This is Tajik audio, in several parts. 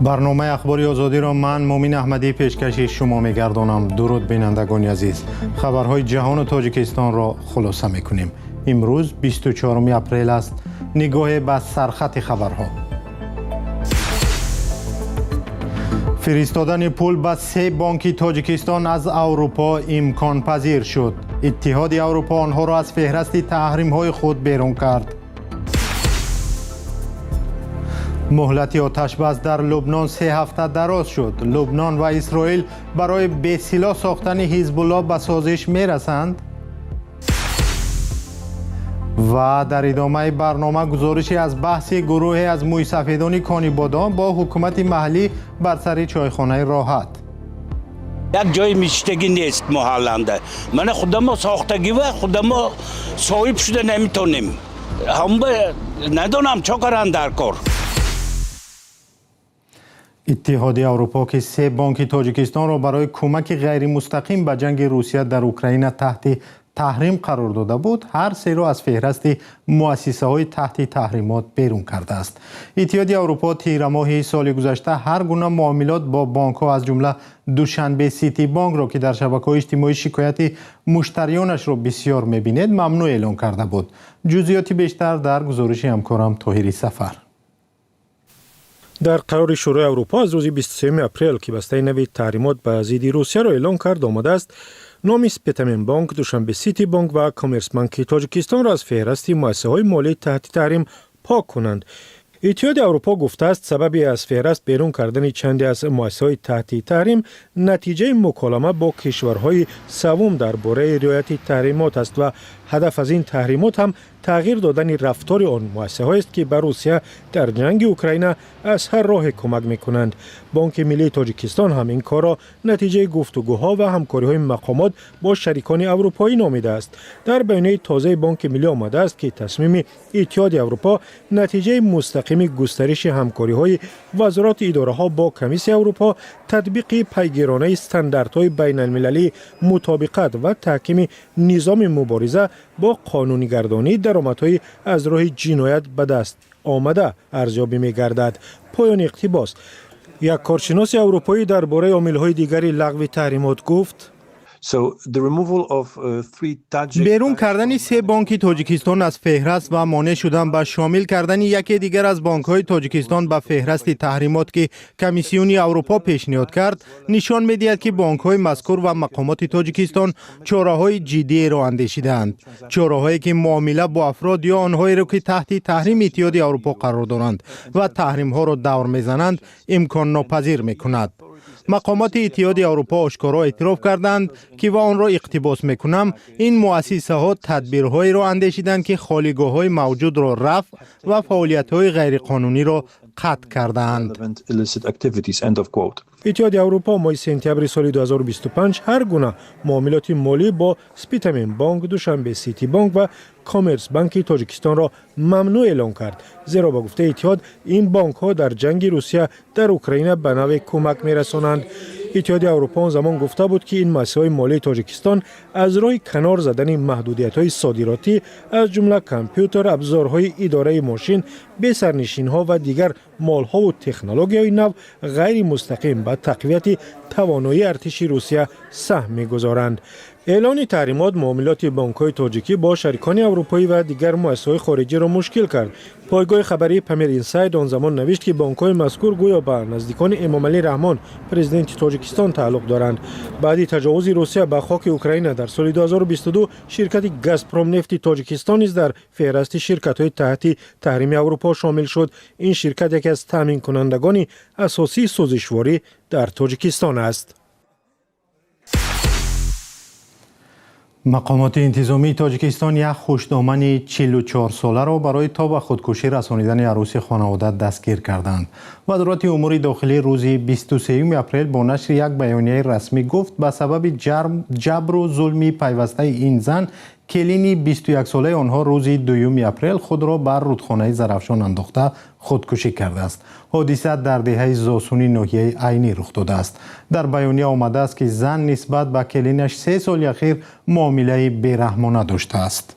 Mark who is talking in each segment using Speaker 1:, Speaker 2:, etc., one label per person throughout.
Speaker 1: Барномаи Ахбори Озодиро ман, Мумин Аҳмадӣ, пешкаши шумо мегардонам. Дуруд, бинандагони азиз. Хабарҳои ҷаҳону Тоҷикистонро хулоса мекунем. Имрӯз 24 апрел аст. Нигоҳе ба сархати хабарҳо. Фиристодани пул ба се бонки Тоҷикистон аз Аврупо имконпазир шуд. Иттиҳоди Аврупо онҳоро аз феҳрасти таҳримҳои худ берун кард. Муҳлати оташбас дар Лубнон 3 ҳафта дароз шуд. Лубнон ва Исроил барои бесилоҳ сохтани Ҳизбулло ба созиш мерасанд. Ва дар идомаи барнома гузорише аз баҳси гурӯҳе аз мӯйсафедони Конибодом бо ҳукумати маҳаллӣ бар сари чойхонаи Роҳат.
Speaker 2: Як ҷои миштагӣ нест маҳалланда. Мана, худамо сохтагӣ ва худамо соҳиб шуда наметонем. Ҳама надонам чо каран дар кор.
Speaker 1: Иттиҳоди Аврупо, ки се бонки Тоҷикистонро барои кӯмаки ғайримустақим ба ҷанги Русия дар Украина таҳти таҳрим қарор дода буд, ҳар серо аз феҳрасти муассисаҳои таҳти таҳримот берун кардааст. Иттиҳоди Аврупо тирамоҳи соли гузашта ҳар гуна муомилот бо бонкҳо, аз ҷумла Душанбе Сити Бонкро, ки дар шабакаҳои иҷтимоӣ шикояти муштариёнашро бисёр мебинед, мамнӯъ эълон карда буд. Ҷузъиёти бештар дар гузориши ҳамкорам Тоҳири Сафар.
Speaker 3: Дар қарори Шӯрои Аврупо аз рӯзи 23 апрел, ки бастаи нави таҳримот ба зидди Русияро эълон кард, омадааст: номи Спитамен Бонк, Душанбе Сити Бонк ва Коммерсбанки Тоҷикистонро аз феҳрасти муассисаҳои молии таҳти таҳрим пок кунанд. Иттиҳоди Аврупо гуфтааст, сабаби аз феҳраст берун кардани чанде аз муассисаҳои таҳти таҳрим натиҷаи муколама бо кишварҳои саввум дар бораи риояти таҳримот аст ва ҳадаф аз ин таҳримот ҳам тағйир додани рафтори он муассисаҳоест, ки ба Русия дар ҷанги Украина аз ҳар роҳе кӯмак мекунанд. Бонки Миллии Тоҷикистон ҳам ин корро натиҷаи гуфтугӯҳо ва ҳамкориҳои мақомот бо шарикони аврупоӣ номидааст. Дар баёнияи тозаи Бонки Миллӣ омадааст, ки тасмими Иттиҳоди Аврупо натиҷаи мустақими густариши ҳамкориҳои вазорати идораҳо бо Комиссияи Аврупо, татбиқи пайгиронаи стандартҳои байналмилалии мутобиқат ва таҳкими низоми мубориза бо қонунигардонии даромадҳои аз роҳи ҷиноят ба даст омада арзёбӣ мегардад. Поёни иқтибос. Як коршиноси аврупоӣ дар бораи омилҳои дигари лағви таҳримот гуфт:
Speaker 1: Берун кардани се бонки Тоҷикистон аз феҳраст ва монеъ шудан ба шомил кардани яке дигар аз бонкҳои Тоҷикистон ба феҳрасти таҳримот, ки Комиссиони Аврупо пешниҳод кард, нишон медиҳад, ки бонкҳои мазкур ва мақомоти Тоҷикистон чораҳои ҷиддиеро андешидаанд, чораҳое ки муомила бо афрод ё онҳоеро, ки таҳти таҳрими Иттиҳоди Аврупо қарор доранд ва таҳримҳоро давр мезананд, имконнопазир мекунад. Мақомоти Иттиҳоди Аврупо ошкоро эътироф карданд, ки, ва онро иқтибос мекунам, ин муассисаҳо тадбирҳоеро андешиданд, ки холигоҳҳои мавҷудро рафъ ва фаъолиятҳои ғайриқонуниро қатъ кардаанд.
Speaker 3: Иттиҳоди Аврупо моҳи сентябри соли 2025 ҳар гуна муомилоти молӣ бо Спитамен Бонк, Душанбе Сити Бонк ва Коммерс Банки Тоҷикистонро мамнӯъ эълон кард, зеро ба гуфтаи иттиҳод ин бонкҳо дар ҷанги Русия дар Украина ба навъе кӯмак мерасонанд. Иттиҳоди Аврупо он замон гуфта буд, ки ин муассисаҳои молии Тоҷикистон аз роҳи канор задани маҳдудиятҳои содиротӣ, аз ҷумла компютер, абзорҳои идораи мошин, бесарнишинҳо ва дигар молҳову технологияҳои нав, ғайримустақим ба тақвияти тавоноии артиши Русия саҳм мегузоранд. Эълони таҳримот муомилоти бонкҳои тоҷикӣ бо шарикони аврупоӣ ва дигар муассисаҳои хориҷиро мушкил кард. Пойгоҳи хабарии Памир Инсайд он замон навишт, ки бонкҳои мазкур гӯё ба наздикони Эмомалӣ Раҳмон, президенти Тоҷикистон, тааллуқ доранд. Баъди таҷовузи Русия ба хоки Украина дар соли 2022 ширкати Газпромнефти Тоҷикистон низ дар феҳрасти ширкатҳои таҳти таҳрими Аврупо шомил шуд. Ин ширкат яке аз таъминкунандагони асосии сӯзишворӣ дар Тоҷикистон аст.
Speaker 1: Мақомоти интизомии Тоҷикистон як хушдомани 44-соларо барои то ба худкушӣ расонидани арӯси хонавода дастгир карданд. Вазорати умури дохилӣ рӯзи 23 апрел бо нашри як баёнияи расмӣ гуфт, ба сабаби ҷабру зулми пайвастаи ин зан келини 21-солаи онҳо рӯзи 2 апрел худро бар рудхонаи Зарафшон андохта худкушӣ кардааст. Ҳодиса дар деҳаи Зосуни ноҳияи Айнӣ рух додааст. Дар баёния омадааст, ки зан нисбат ба келинаш 3 соли ахир муомилаи бераҳмона доштааст.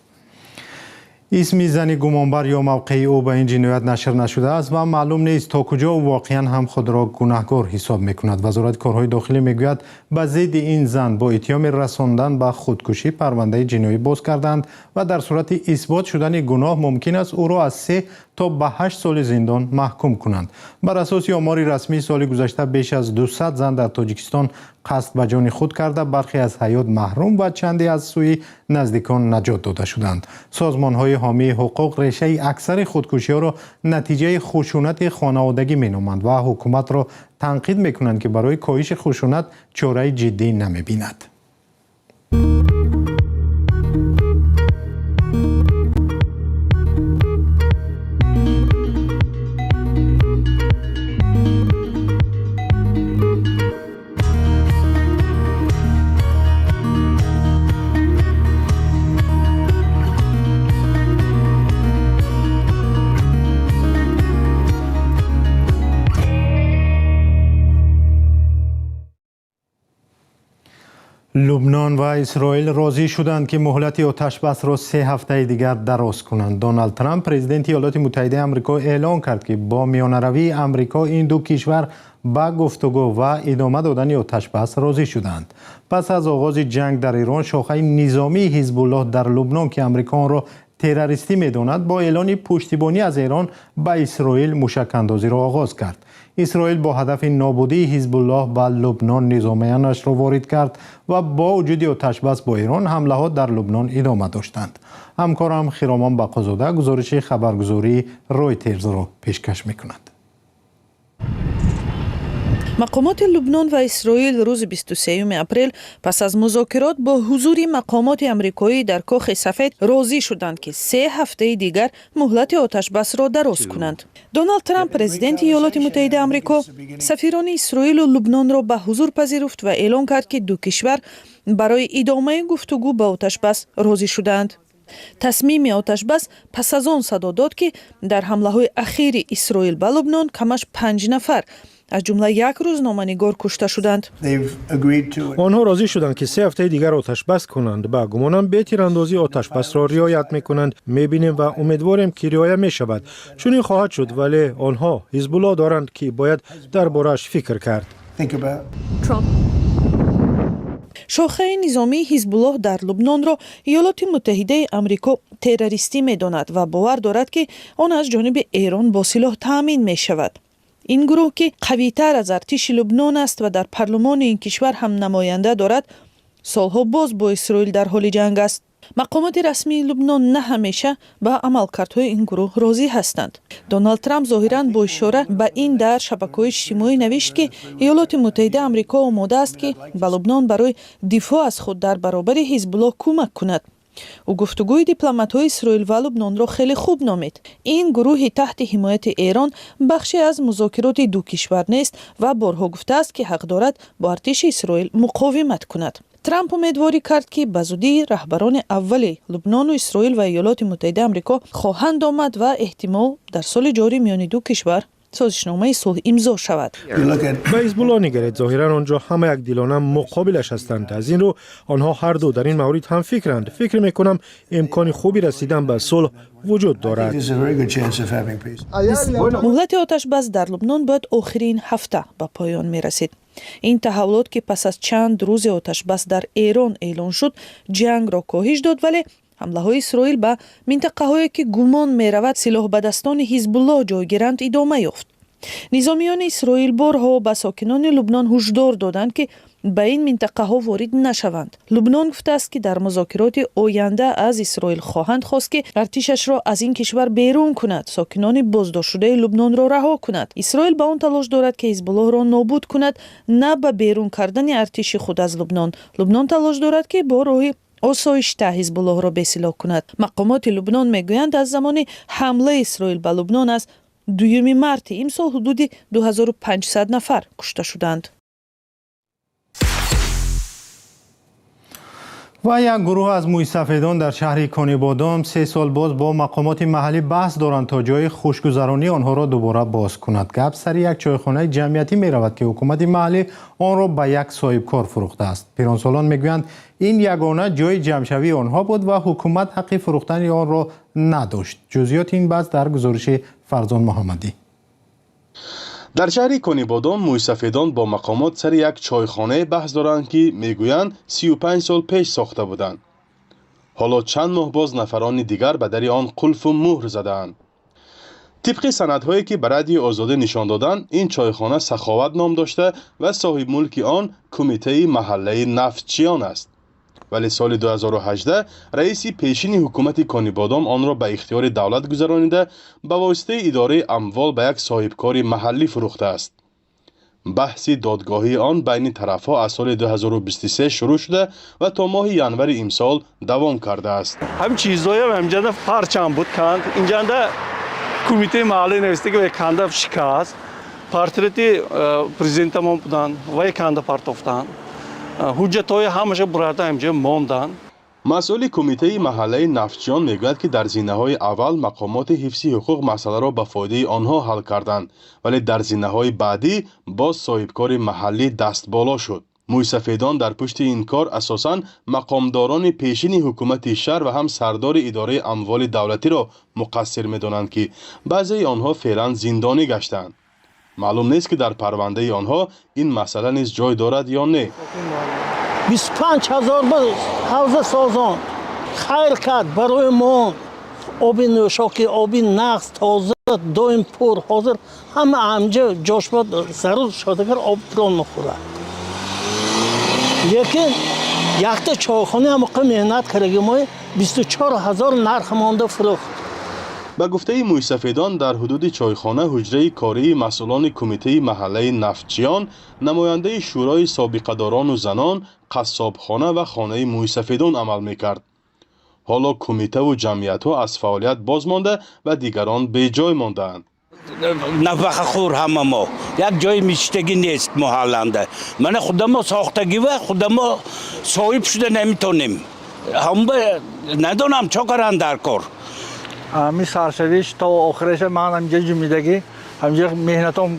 Speaker 1: Исми зани гумонбар ё мавқеи ӯ ба ин ҷиноят нашр нашудааст ва маълум нест, то куҷо ӯ воқеан ҳам худро гунаҳгор ҳисоб мекунад. Вазорати корҳои дохилӣ мегӯяд, ба зидди ин зан бо иттиҳоми расондан ба худкушӣ парвандаи ҷиноӣ боз карданд ва дар сурати исбот шудани гуноҳ мумкин аст ӯро аз 3 то ба 8 соли зиндон маҳкум кунанд. Бар асоси омори расмӣ, соли гузашта беш аз 200 зан дар Тоҷикистон қасд ба ҷони худ карда, бархе аз ҳаёт маҳрум ва чанде аз сӯи наздикон наҷот дода шуданд. Созмонҳои ҳомии ҳуқуқ решаи аксари худкушиҳоро натиҷаи хушунати хонаводагӣ меноманд ва ҳукуматро танқид мекунанд, ки барои коҳиши хушунат чораи ҷиддӣ намебинад. Лубнон ва Исроил розӣ шуданд, ки муҳлати оташбасро 3 ҳафтаи дигар дароз кунанд. Доналд Трамп, президенти Иёлоти Муттаҳидаи Амрико, эълон кард, ки бо миёнаравии Амрико ин ду кишвар ба гуфтугӯ ва идома додани оташбас розӣ шуданд. Пас аз оғози ҷанг дар Эрон, шохаи низомии Ҳизбуллоҳ дар Лубнон, ки Амрико онро террористӣ медонад, бо эълони пуштибонӣ аз Эрон ба Исроил мушакандозиро оғоз кард. Исроил бо ҳадафи нобудии Ҳизбуллоҳ ба Лубнон низомиянашро ворид кард ва бо вуҷуди оташбас бо Эрон ҳамлаҳо дар Лубнон идома доштанд. Ҳамкорам Хиромон Бақозода гузориши хабаргузории Ройтерзро пешкаш мекунад.
Speaker 4: Мақомоти Лубнон ва Исроил рӯзи 23 апрел пас аз музокирот бо ҳузури мақомоти амрикоӣ дар Кохи Сафед розӣ шуданд, ки 3 ҳафтаи дигар муҳлати оташбасро дароз кунанд. Доналд Трамп, президенти Иёлоти Муттаҳидаи Амрико, сафирони Исроилу Лубнонро ба ҳузур пазируфт ва эълон кард, ки ду кишвар барои идомаи гуфтугӯ ба оташбас розӣ шудаанд. Тасмими оташбас пас аз он садо дод, ки дар ҳамлаҳои ахири Исроил ба Лубнон камаш панҷ нафар, аз ҷумла як рӯзноманигор, кушта шуданд.
Speaker 3: Онҳо розӣ шуданд, ки 3 ҳафтаи дигар оташбас кунанд. Ба гумонам, бе тирандозӣ оташбасро риоят мекунанд. Мебинем ва умедворем, ки риоя мешавад. Чунин хоҳад шуд, вале онҳо Ҳизбуллоҳ доранд, ки бояд дар борааш фикр кард.
Speaker 4: Шохаи низомии Ҳизбуллоҳ дар Лубнонро Иёлоти Муттаҳидаи Амрико террористӣ медонад ва бовар дорад, ки он аз ҷониби Эрон бо силоҳ таъмин мешавад. Ин гурӯҳ, ки қавитар аз артиши Лубнон аст ва дар парлумони ин кишвар ҳам намоянда дорад, солҳо боз бо Исроил дар ҳоли ҷанг аст. Мақомоти расмии Лубнон на ҳамеша ба амалкардҳои ин гурӯҳ розӣ ҳастанд. Доналд Трамп зоҳиран бо ишора ба ин дар шабакаҳои иҷтимоӣ навишт, ки Иёлоти Муттаҳида Амрико омода аст, ки ба Лубнон барои дифоъ аз худ дар баробари Ҳизбуллоҳ кӯмак кунад. Ӯ гуфтугӯи дипломатҳои Исроил ва Лубнонро хеле хуб номид. Ин гурӯҳи таҳти ҳимояти Эрон бахше аз музокироти ду кишвар нест ва борҳо гуфтааст, ки ҳақ дорад бо артиши Исроил муқовимат кунад. Трамп умедворӣ кард, ки ба зудӣ раҳбарони аввали Лубнону Исроил ва Иёлоти Муттаҳидаи Амрико хоҳанд омад ва эҳтимол дар соли ҷорӣ миёни ду кишвар созишномаи сулҳ имзо шавад.
Speaker 3: Ба Ҳизбулло нигаред. Зоҳиран, он ҷо ҳама якдилона муқобилаш ҳастанд. Аз ин рӯ онҳо ҳарду дар ин маврид ҳамфикранд. Фикр мекунам, имкони хуби расидан ба сулҳ вуҷуд дорад.
Speaker 4: Муҳлати оташбас дар Лубнон бояд охири ин ҳафта ба поён мерасид. Ин таҳаввулот, ки пас аз чанд рӯзи оташбас дар Эрон эълон шуд, ҷангро коҳиш дод, вале ҳамлаҳои Исроил ба минтақаҳое, ки гумон меравад силоҳбадастони Ҳизбуллоҳ ҷойгиранд, идома ёфт. Низомиёни Исроил борҳо ба сокинони Лубнон ҳушдор доданд, ки ба ин минтақаҳо ворид нашаванд. Лубнон гуфтааст, ки дар музокироти оянда аз Исроил хоҳанд хост, ки артишашро аз ин кишвар берун кунад, сокинони боздоштшудаи Лубнонро раҳо кунад. Исроил ба он талош дорад, ки Ҳизбуллоҳро нобуд кунад, на ба берун кардани артиши худ аз Лубнон. Лубнон талош дорад, ки бо роҳи осоишта Ҳизбуллоҳро бесилоҳ кунад. Мақомоти Лубнон мегӯянд, аз замони ҳамлаи Исроил ба Лубнон аз 2 марти имсол ҳудуди 2500 нафар кушта шуданд.
Speaker 1: Ва як гурӯҳ аз мӯйсафедон дар шаҳри Конибодом 3 сол боз бо мақомоти маҳаллӣ баҳс доранд, то ҷои хушгузаронии онҳоро дубора боз кунад. Гап сари як чойхонаи ҷамъиятӣ меравад, ки ҳукумати маҳаллӣ онро ба як соҳибкор фурӯхтааст. Пиронсолон мегӯянд, ин ягона ҷои ҷамъшавии онҳо буд ва ҳукумат ҳаққи фурӯхтани онро надошт. Ҷузъиёти ин баҳс дар гузориши Фарзон Муҳаммадӣ.
Speaker 5: Дар шаҳри Конибодом мӯйсафедон бо мақомот сари як чойхонае баҳс доранд, ки мегӯянд, 35 сол пеш сохта буданд. Ҳоло чанд моҳ боз нафарони дигар ба дари он қулфу муҳр задаанд. Тибқи санадҳое, ки ба Радиои Озодӣ нишон доданд, ин чойхона Саховат ном дошта ва соҳибмулки он кумитаи маҳаллаи Нафтчиён аст. Вале соли 2018 раиси пешини ҳукумати Конибодом онро ба ихтиёри давлат гузаронида, ба воситаи идораи амвол ба як соҳибкори маҳаллӣ фурӯхтааст. Баҳси додгоҳии он байни тарафҳо аз соли 2023 шурӯъ шуда ва то моҳи январи имсол давом кардааст.
Speaker 6: Ҳамин чизоям ҳаминҷанда парчам буд, канд. Инҷанда кумитаи маҳаллӣ нависта, ки канда шикаст. Портрети президентамон буданд, вай канда партофтанд. Ҳуҷҷатҳои ҳамаша бурарда ҳаминҷо монданд.
Speaker 5: Масъули кумитаи маҳаллаи Нафтчиён мегӯяд, ки дар зинаҳои аввал мақомоти ҳифзи ҳуқуқ масъаларо ба фоидаи онҳо ҳал карданд, вале дар зинаҳои баъдӣ боз соҳибкори маҳаллӣ дастболо шуд. Мӯйсафедон дар пушти ин кор асосан мақомдорони пешини ҳукумати шаҳр ва ҳам сардори идораи амволи давлатиро муқассир медонанд, ки баъзеи онҳо феълан зиндонӣ гаштаанд. Маълум нест, ки дар парвандаи онҳо ин масъала низ ҷой дорад ё не.
Speaker 7: 25 000 ба ҳавза созон хайр кард барои мо. Оби нӯшокӣ, оби нағз, тоза, доим пур. Ҳозир ҳама ҳамҷа ҷошба зарур шодагар об пурон мехӯрад. Лекин якта чойхона ҳамоқа меҳнат кардаги мо 24 000 нарх монда фурӯхт.
Speaker 5: Ба гуфтаи мӯйсафедон, дар ҳудуди чойхона ҳуҷраи кории масъулони кумитаи маҳаллаи Нафтчиён, намояндаи шӯрои собиқадорону занон, қассобхона ва хонаи мӯйсафедон амал мекард. Ҳоло кумитаву ҷамъиятҳо аз фаъолият боз монда ва дигарон беҷой мондаанд.
Speaker 2: Нафақахӯр ҳама мо, як ҷои миштагӣ нест маҳалланда. Мана худамо сохтагӣ ва худамо соҳиб шуда наметонем. Ҳама надонам чо каранд дар кор.
Speaker 8: Ҳамин саршавиш то охираша ман ҳаминҷа ҷумидагӣ, ҳаминҷа меҳнатом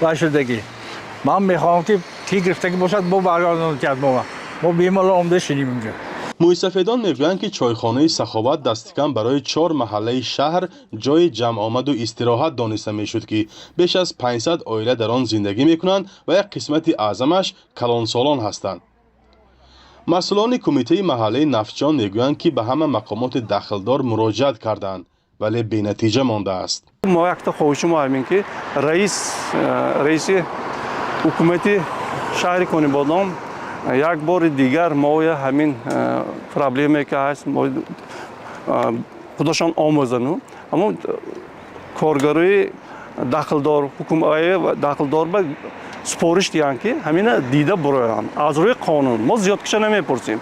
Speaker 8: вай шудагӣ. Ман мехоҳам, ки ки гирифтагӣ бошад, бо баргардонад. Мо бемалол омда шинем инҷа.
Speaker 5: Мӯйсафедон мегӯянд, ки чойхонаи Саховат дастикам барои чор маҳаллаи шаҳр ҷои ҷамъомаду истироҳат дониста мешуд, ки беш аз 500 оила дар он зиндагӣ мекунанд ва як қисмати аъзамаш калонсолон ҳастанд. Масъулони кумитаи маҳаллаи Нафтчиён мегӯянд, ки ба ҳама мақомоти дахлдор муроҷиат карданд, вале бенатиҷа мондааст.
Speaker 6: Мо якта хоҳиши мо ҳамин, ки раиси ҳукумати шаҳри Конибодом як бори дигар моя ҳамин проблеме ки ҳаст, худашон омӯзану аммо коргарои дахлдор, дахлдор ба супориш диҳанд, ки ҳамина дида буроянд аз рӯи қонун. Мо зиёдкиша намепурсем.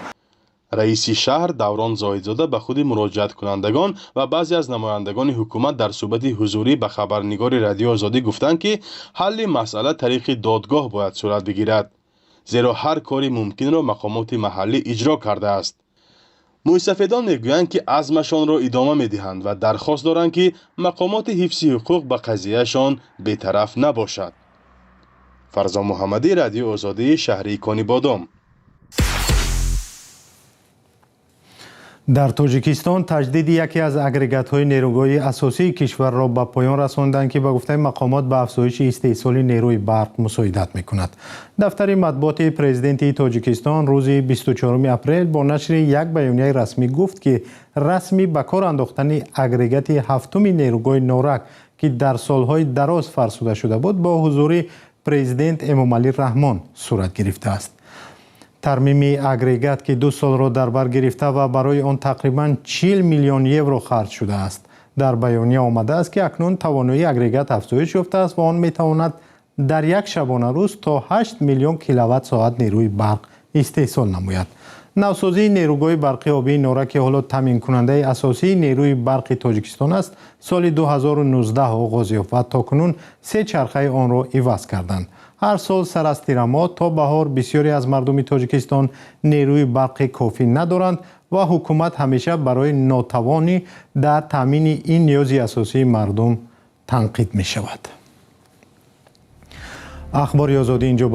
Speaker 5: Раиси шаҳр Даврон Зоҳидзода ба худи муроҷиаткунандагон ва баъзе аз намояндагони ҳукумат дар суҳбати ҳузурӣ ба хабарнигори Радиои Озодӣ гуфтанд, ки ҳалли масъала тариқи додгоҳ бояд сурат бигирад, зеро ҳар кори мумкинро мақомоти маҳаллӣ иҷро кардааст. Мӯйсафедон мегӯянд, ки азмашонро идома медиҳанд ва дархост доранд, ки мақомоти ҳифзи ҳуқуқ ба қазияшон бетараф набошад. Фарзон Муҳаммадӣ, Радиои Озодӣ, шаҳри Конибодом.
Speaker 1: Дар Тоҷикистон таҷдиди яке аз агрегатҳои нерӯгоҳи асосии кишварро ба поён расонданд, ки ба гуфтаи мақомот ба афзоиши истеҳсоли нерӯи барқ мусоидат мекунад. Дафтари матбуоти президенти Тоҷикистон рӯзи 24 апрел бо нашри як баёнияи расмӣ гуфт, ки расми ба кор андохтани агрегати ҳафтуми нерӯгоҳи Норак, ки дар солҳои дароз фарсуда шуда буд, бо ҳузури президент Эмомалӣ Раҳмон сурат гирифтааст. Тармими агрегат, ки 2 солро дар бар гирифта ва барои он тақрибан 40 миллион евро харҷ шудааст. Дар баёния омадааст, ки акнун тавоноии агрегат афзоиш ёфтааст ва он метавонад дар як шабонарӯз то 8 миллион киловатт соат нерӯи барқ истеҳсол намояд. Навсозии нерӯгоҳи барқи обии Норак, ки ҳоло таъминкунандаи асосии нерӯи барқи Тоҷикистон аст, соли 2019 оғоз ёфт ва то кунун се чархаи онро иваз карданд. Ҳар сол сар аз тирамоҳ то баҳор бисёре аз мардуми Тоҷикистон нерӯи барқи кофӣ надоранд ва ҳукумат ҳамеша барои нотавонӣ дар таъмини ин ниёзи асосии мардум танқид мешавад. Ахбори Озодӣ инҷо.